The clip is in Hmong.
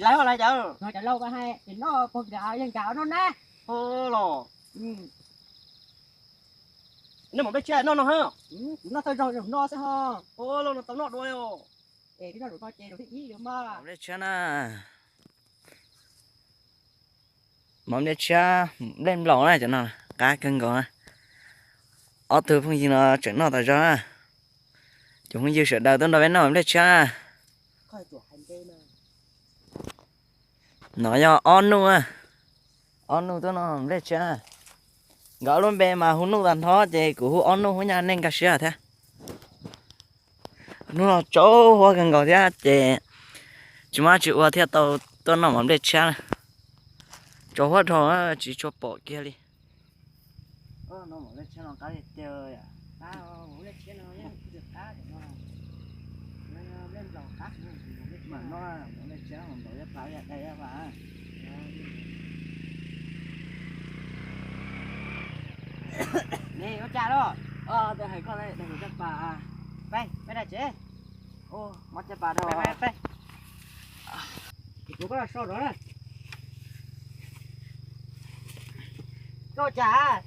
Lawv ho lawv cov no cov laus hais ces noj pog nkawd yeej nkawd noj na. Los nej mam nplej tshiab noj no hab. Kuv noj thawj zaug no xwb ho. Los no tau noj dua li os. Es noj zaum no ces zaum thib ib mas. Nplej tshiab na. Mov nplej tshiab, nplej nplaum na cov no, qab kawg nkaus na. Ob tug phooj ywg no tseem noj tas zog na. Cov phooj ywg sawv daws tuaj nrog peb noj nplej tshiab na. No yog ob nuj, ob nuj tuaj noj nplej tshiab. Nkawd ob lub npe mas hu nuj tag nrho ces kuv hu ob nuj hu nyab nej nkag siab thiab. Hnub no tsaus huab kawg nkaus thiab ces tsis muaj dab tsi ua thiaj tau tuaj noj mov nplej tshiab na. Tsaus huab dhau tsis tshua pom kiag li. Ua cas los? Hais koj, peb, peb daj tsev. Mov caj pas rau. Kuv koj so rov na. Koj ua cas?